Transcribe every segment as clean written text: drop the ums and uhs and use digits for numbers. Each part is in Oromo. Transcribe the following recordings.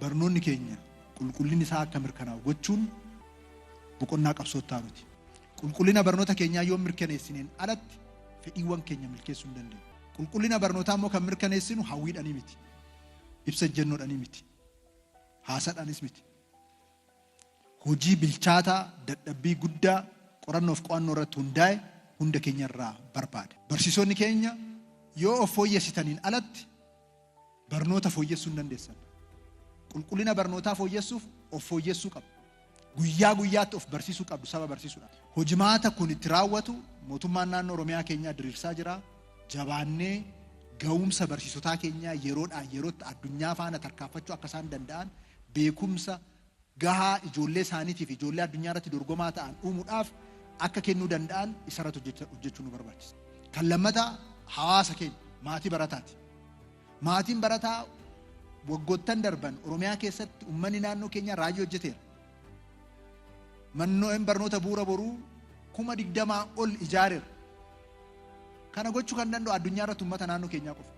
Barnoonni keenya qulqullinni isaa akka mirkanaa'u gochuun boqonnaa qabsoo miti. Qulqullina barnoota keenyaa yoo mirkaneessineen alatti fedhiiwwan keenya milkeessuu hin dandeenyu. Qulqullina barnootaa immoo kan mirkaneessinu hawwiidhanii miti. Ibsa ejjennoodhanii miti. Haasaadhaanis miti. Hojii bilchaataa dadhabbii guddaa qorannoof qo'annoo irratti hundaa'e hunda keenya irraa barbaada. Barsiisonni keenya yoo of fooyyessitaniin alatti barnoota fooyyessuu hin dandeessan. Qulqullina barnootaa fooyyessuuf of fooyyessuu qabdu. Guyyaa guyyaatti of barsiisuu qabdu saba barsiisuudhaaf. Hojimaata kun itti raawwatu mootummaan naannoo Oromiyaa keenyaa diriirsaa jira. Jabaannee ga'umsa barsiisotaa keenyaa yeroodhaan yerootti addunyaa faana tarkaanfachuu akka isaan danda'an beekumsa gahaa ijoollee isaaniitiif ijoollee addunyaa irratti dorgomaa ta'an uumuudhaaf akka kennuu danda'an isarratti hojjechuu nu barbaachisa. Kan lammataa hawaasa keenya maatii barataati. Maatiin barataa waggoottan darban Oromiyaa keessatti uummanni naannoo keenyaa raajii hojjeteera. Manneen barnoota bu'uura boruu 20,000 ol ijaareera. Kana gochuu kan danda'u addunyaa irratti uummata naannoo keenyaa qofa.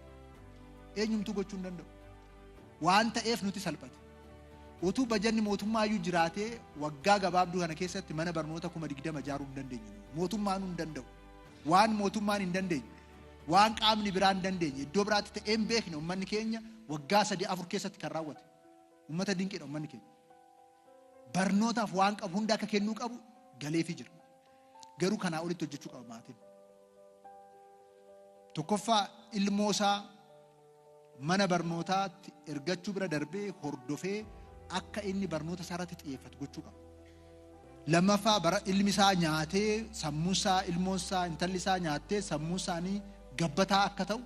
Eenyumtuu gochuu hin danda'u. Waan ta'eef nuti salphate. Utuu bajanni mootummaa iyyuu jiraatee waggaa gabaabduu kana keessatti mana barnoota 20,000 ijaaruu hin dandeenyu. Mootummaan hin danda'u. Waan mootummaan hin dandeenye, waan qaamni biraa hin dandeenye, iddoo biraatti ta'ee hin beekne uummanni keenya waggaa 3-4 keessatti kan raawwate. Uummata dinqiidha uummanni keenya. Barnootaaf waan qabu hunda akka kennuu qabu galeefii jira. Garuu kanaa olitti hojjechuu qaba maatiin. Tokkoffaa ilmoo isaa mana barnootaatti ergachuu bira darbee hordofee akka inni barnoota isaa irratti xiyyeeffatu gochuu qaba. Lammaffaa bara ilmi isaa nyaatee sammuun isaa ilmoon isaa intalli isaa nyaattee sammuun isaanii gabbataa akka ta'u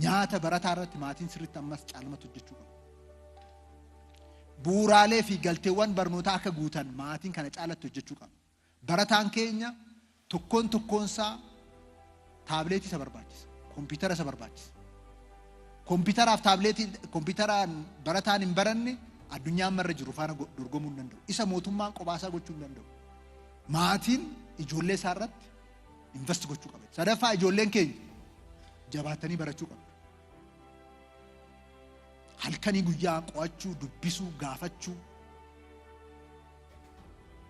nyaata barataa irratti maatiin sirriitti ammas caalmatti hojjechuu qaba. Bu'uuraalee fi galteewwan barnootaa akka guutan maatiin kana caalatti hojjechuu qaba. Barataan keenya tokkoon tokkoon isaa taabileetii isa barbaachisa. Kompiitara isa barbaachisa. Kompiitaraaf taabileetii kompiitaraan barataan hin baranne addunyaa ammarra jiru faana dorgomuu hin danda'u. Isa mootummaan qophaa gochuu hin danda'u. Maatiin ijoollee isaa irratti invest gochuu qaba. Sadaffaa ijoolleen keenya jabaatanii barachuu qabdu. Halkanii guyyaa qo'achuu, dubbisuu, gaafachuu.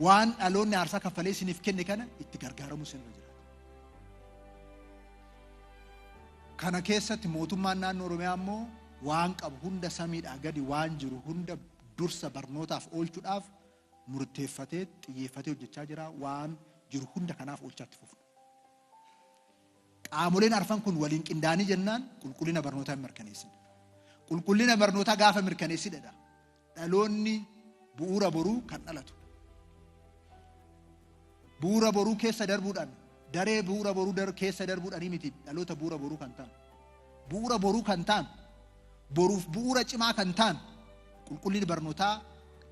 Waan dhaloonni aarsaa kaffalee isiniif kenne kana itti gargaaramuu isinirra jiraata. Kana keessatti mootummaan naannoo Oromiyaa immoo waan qabu hunda samiidhaa gadi waan jiru hunda dursa barnootaaf oolchuudhaaf murteeffatee xiyyeeffatee hojjechaa jira. Waan jiru hunda kanaaf oolchaatti fufna. Qaamoleen arfan kun waliin qindaanii jennaan qulqullina barnootaa hin mirkaneessina. Qulqullina barnootaa gaafa mirkaneessidha. Dhaloonni bu'uura boruu kan dhalatu. Bu'uura boruu keessa darbuudhaan daree bu'uura boruu keessa darbuudhaan miti dhaloota bu'uura boruu kan ta'an. Bu'uura boruu kan ta'an boruuf bu'uura cimaa kan ta'an qulqullinni barnootaa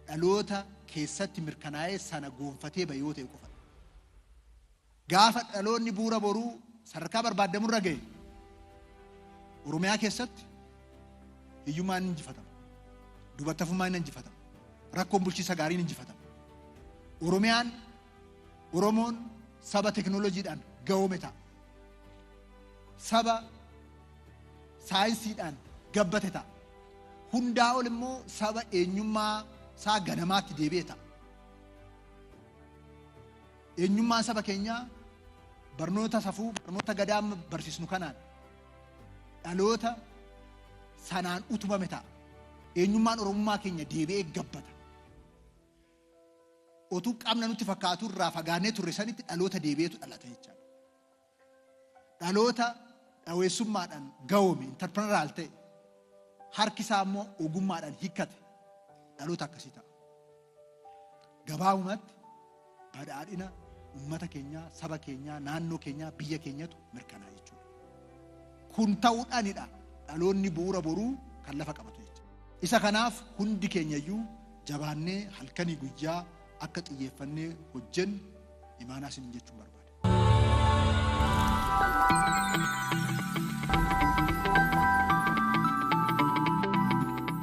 dhaloota keessatti mirkanaa'ee sana goonfatee bahe yoo ta'e qofa. Gaafa dhaloonni bu'uura boruu sadarkaa barbaadamurra gahe Oromiyaa keessatti hiyyummaan ni injifatama. Dubartafummaan ni injifatama. Rakkoon bulchiinsa gaariin injifatama. Oromiyaan Oromoon saba teknooloojiidhaan gahoome ta'a. Saba saayinsiidhaan gabbate ta'a. Hundaa ol immoo saba eenyummaa isaa ganamaatti deebi'e ta'a. Eenyummaan saba keenyaa barnoota safuu, barnoota gadaa barsiisnu kanaan dhaloota sanaan utubame ta'a. Eenyummaan Oromummaa keenya deebi'ee gabbata. Otuu qabna nutti fakkaatu irraa fagaannee turre sanitti dhaloota deebi'eetu dhalata jechaadha. Dhaloota dhaweessummaadhaan gahoome, entrepreneurial ta'e, harki isaa immoo ogummaadhaan hiikkate dhaloota akkasii ta'a. Gabaabumatti badhaadhina uummata keenyaa, saba keenyaa, naannoo keenyaa, biyya keenyatu mirkanaa jechuudha. Kun ta'uudhaanidha dhaloonni bu'uura boruu kan lafa qabatu jechuudha. Isa kanaaf hundi keenyayyuu jabaannee halkanii guyyaa akka xiyyeeffannee hojjennu imaanaa isin jechuun barbaada.